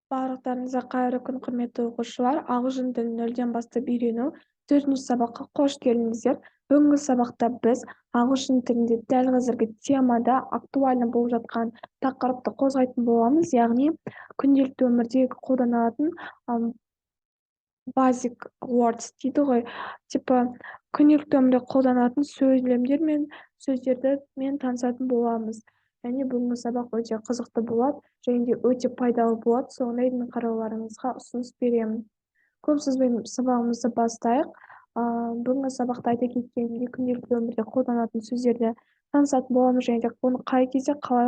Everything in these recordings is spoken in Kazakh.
Барлықтарыңызға қайырлы күн, құрметті оқушылар! Ағылшын тілін нөлден бастап үйрену төртінші сабаққа қош келдіңіздер! Бүгінгі сабақта біз ағылшын тілінде дәл қазіргі темада актуальный болып жатқан тақырыпты қозғайтын боламыз, яғни күнделікті өмірде қолданылатын basic words дейді ғой, типа күнделікті өмірде қолданатын сөйлемдер мен сөздерді мен танысатын боламыз. Және бүгінгі сабақ өте қызықты болады және де өте пайдалы болады, соңына дейін қарауларыңызға ұсыныс беремін. Көп созбай, сабағымызды бастайық. Бүгінгі сабақта, айта кеткенімдей, күнделікті өмірде қолданатын сөздерді танысатын боламыз және де оны қай кезде, қалай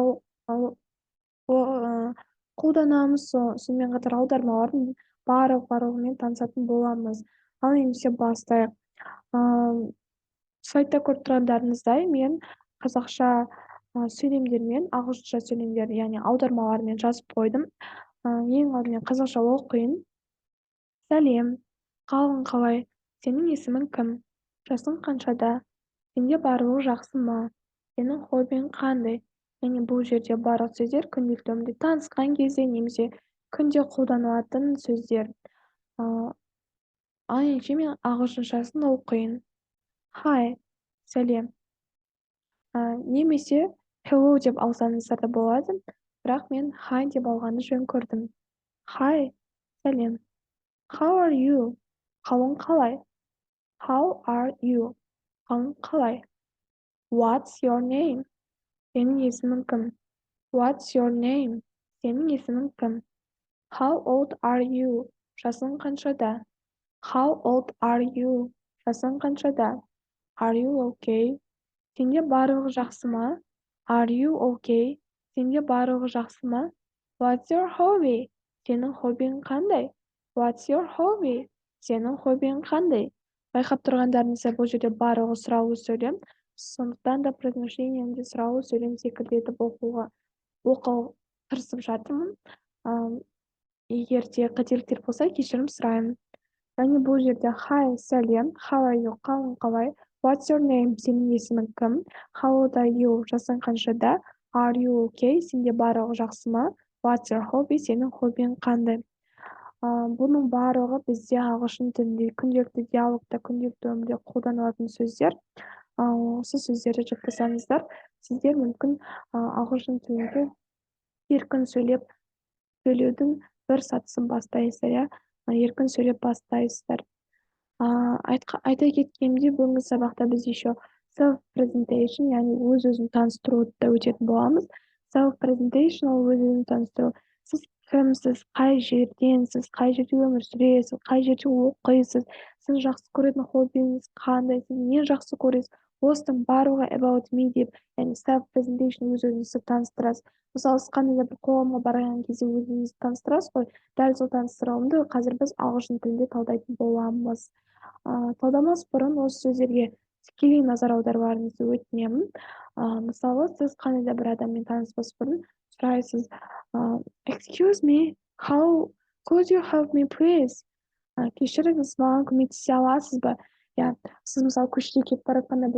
қолданамыз, сонымен қатар аудармалардың барлығымен танысатын боламыз. Ал ендеше бастайық. Слайдта көріп тұрғандарыңыздай, мен қазақша сөйлемдер мен ағылшынша сөйлемдер, яғни аудармалармен жазып қойдым. Ең алдымен қазақша оқиын. Сәлем, қалың қалай? Сенің есімің кім? Жасың қаншада? Сенде барлығы жақсы ма? Сенің хоббиің қандай? Яғни бұл жерде барлық сөздер күнделікті өмірде танысқан кезде немесе күнде қолданылатын сөздер. Ал ендеше мен ағылшыншасын оқиын. Hi, сәлем, немесе hello деп алсаңыздар да болады, бірақ мен hi деп алғанды жөн көрдім. Hi, сәлем. How are you? Қалың қалай? How are you? Қалың қалай? What's your name? Сенің есімің кім? What's your name? Сенің есімің кім? How old are you? Жасың қаншада? How old are you? Жасың қаншада? Are you okay? Сенде барлығы жақсы ма? Are you okay? Сенде барлығы жақсы ма? What's your hobby? Сенің хоббиің қандай? What's your hobby? Сенің хоббиің қандай? Байқап тұрғандарыңыздай, бұл жерде барлығы сұраулы сөйлем, сондықтан да произношение де сұраулы сөйлем секілді етіп оқуға тырысып жатырмын. Егер де қателіктер болса, кешірім сұраймын. Яғни бұл жерде hi, сәлем, how are you, қалың қалай, what's your name, сенің есімің кім, how old are you, жасың қаншада, are you okay, сенде барлығы жақсы ма, what's your hobby, сенің хоббиің қандай. Бұның барлығы бізде ағылшын тілінде күнделікті диалогта, күнделікті өмірде қолданылатын сөздер. Осы сөздерді жаттасаңыздар, сіздер мүмкін ағылшын тілінде еркін сөйлеудің бір сатысын бастайсыздар, иә, еркін сөйлеп бастайсыздар. Айта кеткенімдей, бүгінгі сабақта біз еще self presentation, яғни өз өзін таныстыруды да өтетін боламыз. Self presentation ол өз өзін таныстыру: сіз кімсіз, қай жерденсіз, қай жерде өмір сүресіз, қай жерде оқисыз, сіз жақсы көретін хоббиіңіз қандай, сіз нені жақсы көресіз, осының барлығы about me деп, яғни self presentation, өз өзіңізді таныстырасыз. Мысалы, сіз қандай да бір қоғамға барған кезде өзіңізді таныстырасыз ғой, дәл сол таныстырылымды қазір біз ағылшын тілінде талдайтын боламыз. Талдамас бұрын осы сөздерге тікелей назар аударуларыңызды өтінемін. Мысалы, сіз қандай да бір адаммен таныспас бұрын сұрайсыз: "Excuse me, how could you help me, please?" Кешіріңіз, маған көмектесе аласыз ба? Иә, сіз, мысалы, көшеде кетіп бара жатқанда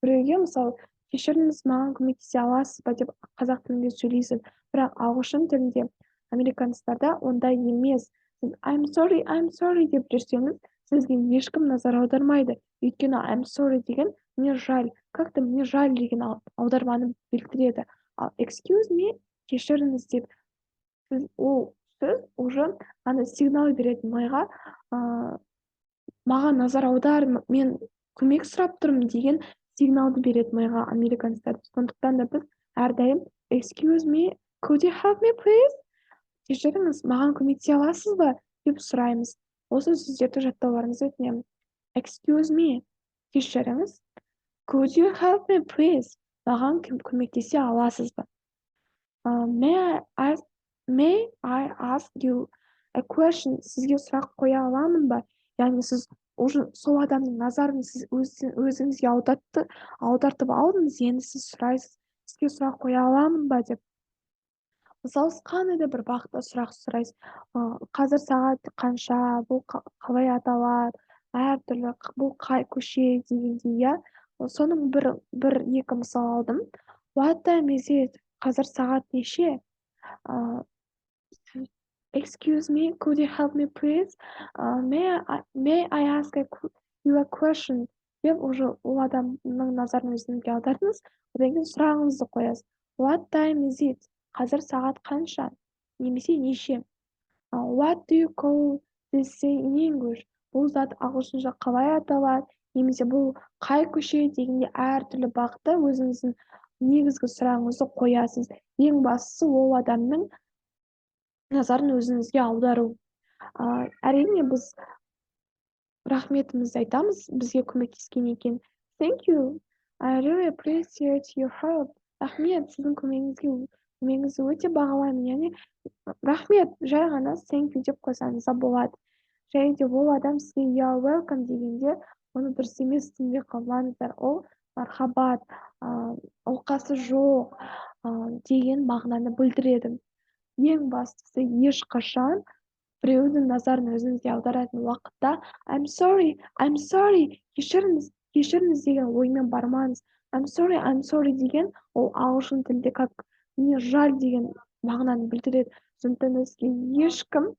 біреуге, мысалы, "Кешіріңіз, маған көмектесе аласыз ба?" деп қазақ тілінде сөйлейсіз. Бірақ ағылшын тілінде, американецтарда ондай емес. Сіз "I'm sorry, I'm sorry" деп жүрсеңіз, сізге ешкім назар аудармайды, өйткені "I'm sorry" деген "мне жаль", как то "мне жаль" деген аударманы білдіреді. Ал "excuse me", кешіріңіз деп, сіз ол сөз уже андай сигнал береді миға, маған назар аудар, мен көмек сұрап тұрмын деген сигналды береді миға американецтер. Сондықтан да біз әрдайым "Excuse me, could you help me, please?" Кешіріңіз, маған көмектесе аласыз ба? Деп сұраймыз. Осы сөздерді жаттауларыңызды өтінемін. Excuse me, кешіріңіз, could you help me, please, маған көмектесе аласыз ба? May I ask you a question? Сізге сұрақ қоя аламын ба? Яғни сіз уже сол адамның назарын сіз өзіңізге аудартып алдыңыз, енді сіз сұрайсыз: "Сізге сұрақ қоя аламын ба?" деп. Мысалы, сіз қандай да бір бағытта сұрақ сұрайсыз: қазір сағат қанша, бұл қалай аталады, әртүрлі, бұл қай көше дегендей, иә. Соның бір екі мысал алдым. What time is it? Қазір сағат неше? "Excuse me, could you help me, please? May I ask you a question?" деп, уже ол адамның назарын өзіңізге аудардыңыз. Одан кейін сұрағыңызды қоясыз: "What time is it?" Қазір сағат қанша немесе неше? "What do you call this thing in English?" Бұл зат ағылшынша қалай аталады немесе бұл қай көше дегенде, әртүрлі бағытта өзіңіздің негізгі сұрағыңызды қоясыз. Ең бастысы — ол адамның назарын өзіңізге аудару. Әрине, біз рахметімізді айтамыз бізге көмектескен екен: "Thank you, I really appreciate your help." Рахмет, сіздің көмегіңізді өте бағалаймын. Яғни рахмет, жай ғана "thank you" деп қойсаңыз да болады. Және де ол адам сізге "You are welcome" дегенде, оны дұрыс емес түсінбей қалмаңыздар. Ол мархабат, оқасы жоқ деген мағынаны білдіреді. Ең бастысы, ешқашан біреудің назарын өзіңізге аударатын уақытта "I'm sorry, I'm sorry, кешіріңіз, кешіріңіз" деген оймен бармаңыз. "I'm sorry, I'm sorry" деген ол ағылшын тілінде как "мне жаль" деген мағынаны білдіреді. Сондықтан да сізге ешкім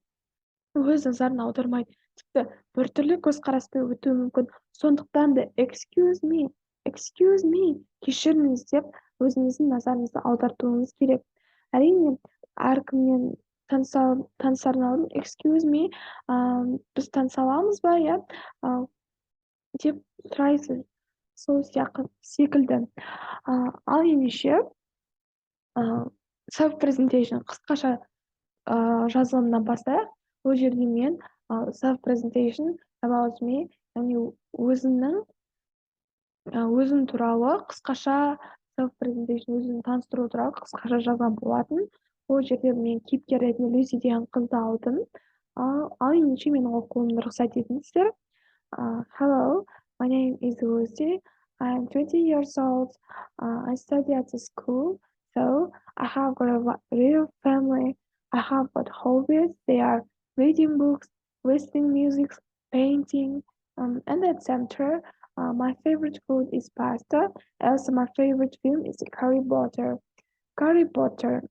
өз назарын аудармайды, тіпті біртүрлі көзқараспен өтуі мүмкін. Сондықтан да "Excuse me, excuse me, кешіріңіз" деп өзіңіздің назарыңызды аудартуыңыз керек. Әрине, әркіммен танысардың алдын "Excuse me, біз таныса аламыз ба?" иә, деп сұрайсыз, сол секілді. Ал ендеше, self presentation, қысқаша жазылымнан бастайық. Ол жерде мен self presentation about me, яғни өзім туралы қысқаша self presentation, өзімді таныстыру туралы қысқаша жазған болатын. Ол жерде мен кейіпкер ретінде Люси деген қызды алдым. Ал ендеше, менің оқуымды рұқсат етіңіздер. Hello, my name is Lucy. I'm 20 years old. I study at the school, so I have got a real family. I have got hobbies. They are reading books, listening music, painting, and etc. My favorite food is pasta. Also, my favorite film is Harry Potter. Harry Potter.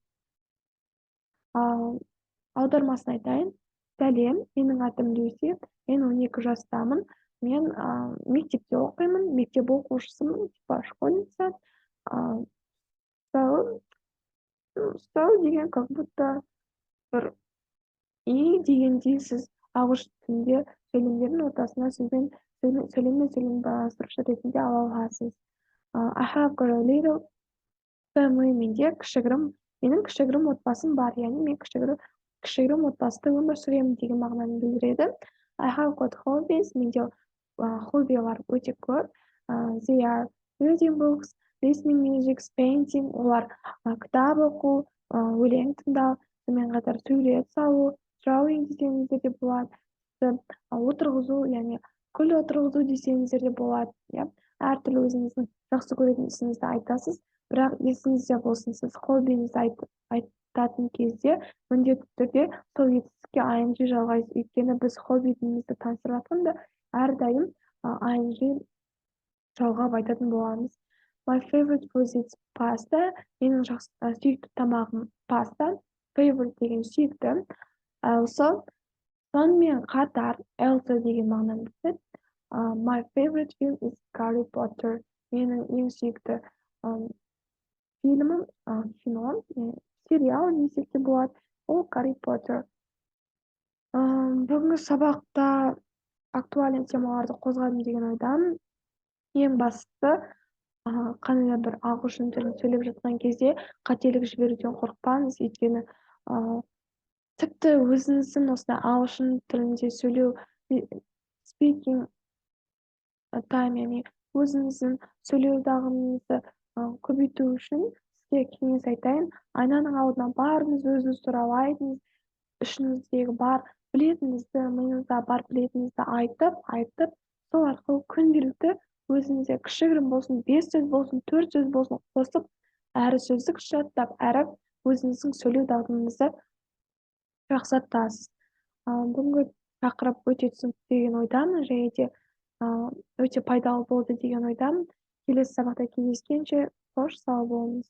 Аудармасын айтайын. Сәлем, менің атым Люси, мен 12 жастамын. Мен мектепте оқимын, мектеп оқушысымын, типа школьница. So деген как будто бір и дегендей. Сіз ағылшын тілінде сөйлемдердің ортасына сөзбен, сөйлем мен сөйлем байланыстырушы ретінде ала аласыз. I have got a little family. Менің кішігірім отбасым бар, яғни мен кішігірім отбасыда өмір сүремін деген мағынаны білдіреді. I have got hobbies. Менде хоббилар өте көп. They are reading books, listening music, painting. Олар кітап оқу, өлең тыңдау, сонымен қатар сурет салу, drawing десеңіздер де болады, отырғызу, яғни гүл отырғызу десеңіздер де болады, иә. Әртүрлі өзіңіздің жақсы көретін ісіңізді айтасыз. Бірақ есіңізде болсын, сіз хоббиіңізді айтатын кезде міндетті түрде сол етістікке ing жалғайсыз, өйткені біз хоббиімізді таныстырып жатқанда әрдайым ing жалғап айтатын боламыз. My favorite food is pasta. Менің жақсы, сүйікті тамағым паста. Favorite деген сүйікті. Also, сонымен қатар, also деген мағынаны білдіреді. My favorite film is Harry Potter. Менің ең сүйікті фильмім, кино, сериал десек те болады, ол Гарри Поттер. Бүгінгі сабақта актуальный темаларды қозғадым деген ойдамын. Ең бастысы, қандай да бір ағылшын тілін сөйлеп жатқан кезде қателік жіберуден қорықпаңыз, өйткені тіпті өзіңіздің осындай ағылшын тілінде сөйлеу, speaking time, яғни өзіңіздің сөйлеу дағдыңызды көбейту үшін сізге кеңес айтайын: айнаның алдына барыңыз, өзіңіз туралы айтыңыз, ішіңіздегі бар білетініңізді, миыңызда бар білетініңізді айтып айтып, сол арқылы күнделікті өзіңізге кішігірім болсын, бес сөз болсын, төрт сөз болсын қосып, әрі сөздік жаттап, әрі өзіңіздің сөйлеу дағдыңызды жақсартасыз. Бүгінгі тақырып өте түсінікті деген ойдамын және де өте пайдалы болды деген ойдамын. Келесі сабақта кездескенше, қош сау болыңыз.